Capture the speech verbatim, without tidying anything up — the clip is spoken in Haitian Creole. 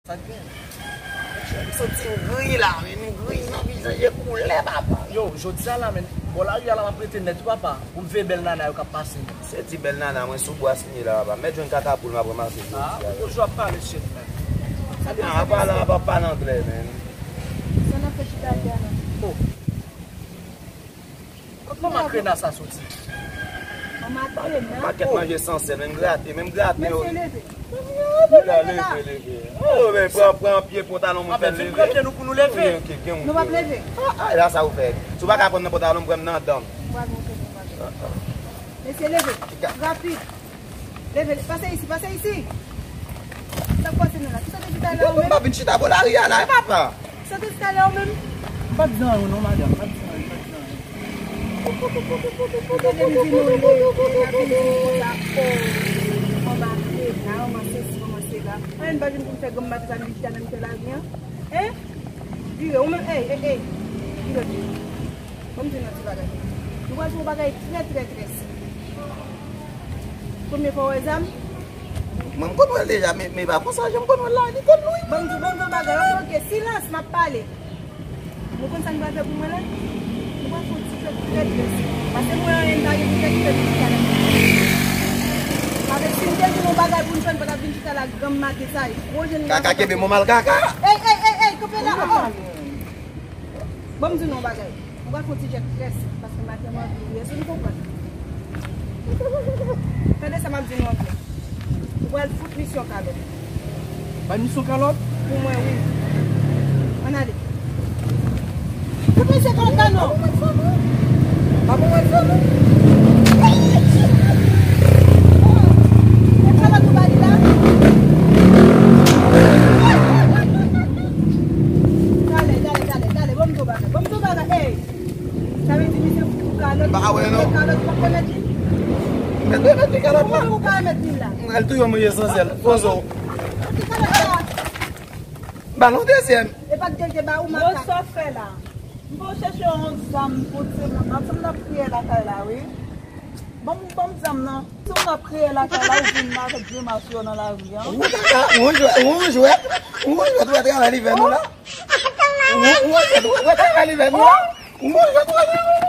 Sa k gen? Mesye, m santi m griy la, men m griy nan vizaj e koulè, papa. Yo, jodi a la, men, bò lari a la, m ap rete nèt, wi, papa, pou m veye bèl nana yo k ap pase. Se ti bèl nana, mwen sou bwa sinye la, papa. M mèt jwenn kaka poul m ap ranmase jodi a. Ah, ou toujou ap pale, cheri, men. Sa gen, apa la, ap pale anglè, men. Sa n ap fè chita atè a la? Oh. Kot manman krena sa soti? Manman krena? Pakèt manje san sèl, menm grate, menm grate yo. Mesye, leve. Leve, leve, leve. Oh, men pran, pran pye pantalon mwen fè l leve. Vin pran pye nou pou nou leve. Nou p ap leve. Ah, ah, la sa ou fè. Si w pa ka pran nan pantalon, pran nan dan m. Mesye, leve. Rapid. Leve, pase isi, pase isi. Sa k pase nou la? Kisa te di talè ou menm? Mwen pa vin chita bò lari a la, e papa. Kisa te di talè ou menm? M pa t di anyen non, madanm, m pa t di anyen, m pa t di anyen. Gade m di nou leve, n ap vin di nou konsa, oh, manman krena, manman sesi, manman sela. Anyen m pa vin pou m fè granm maten sa, m vin chita nan mitan lari an. Hein? Vire, ou menm, ey, ey, ey. Vire, vire. Ban m di nou yon ti bagay. Nou pral fè yon bagay trè, trè, trè senp. Premye fwa w wè zam? Mwen, m konn wè l deja, men, men pa konsa, jan m konn wè l la, li konn lwen. Ban m di, ban m di yon bagay, ok, ok, silans, m ap pale. Nou konn sa nou pral fè pou mwen la? Nou pral fè yon ti fèt trè, trè senp. Paske mwen, anyen m pa gen pou fè, fè vin chita la. Paske si m te gen yon bagay pou m fè, m pa t ap vin chita la granm maten sa, e gwo je n. Kaka kenbe m mal kaka. Ey, ey, ey, ey, kanpe la. Ban m di nou yon bagay. Nou pral fè yon ti jèt trè senp, paske maten m anvi ri. Èske nou konprann? Tande sa m ap di nou ankò. Nou pral fout misyon kalòt. Bay misyon kalòt? Pou mwen, wi. Ann ale. Fout misyon kalòt la, non. Pa pou mwen fè nou. Pa pou mwen fè nou. E kalòt ou ba li la? Talè, talè, talè, talè. Ban m di w bagay. Ban m di w bagay. Ey! Sa vle di misye fout ou kalòt, kalòt ou pa konnet li? Mèt remèt li kalòt la. Ou pa remèt li la. Al touye mwen esansyèl. Pozo. Mete kalòt la. Ba l yon dezyèm. E pa t gen te ba ou makak. Bon, sa w fè la? M pa chèche yon zam pou timoun nan. Timoun ap kriye lakay la, wi. Ban m, ban m zam nan. Timoun ap kriye lakay la, ou vin la avèk grimas yo nan lari an. Ou jwèt, ou jwèt, ou jwèt, ou travay li fè nou la. Ou, ou, ou, ou travay li fè nou la. Ou, ou, ou, ou, ou,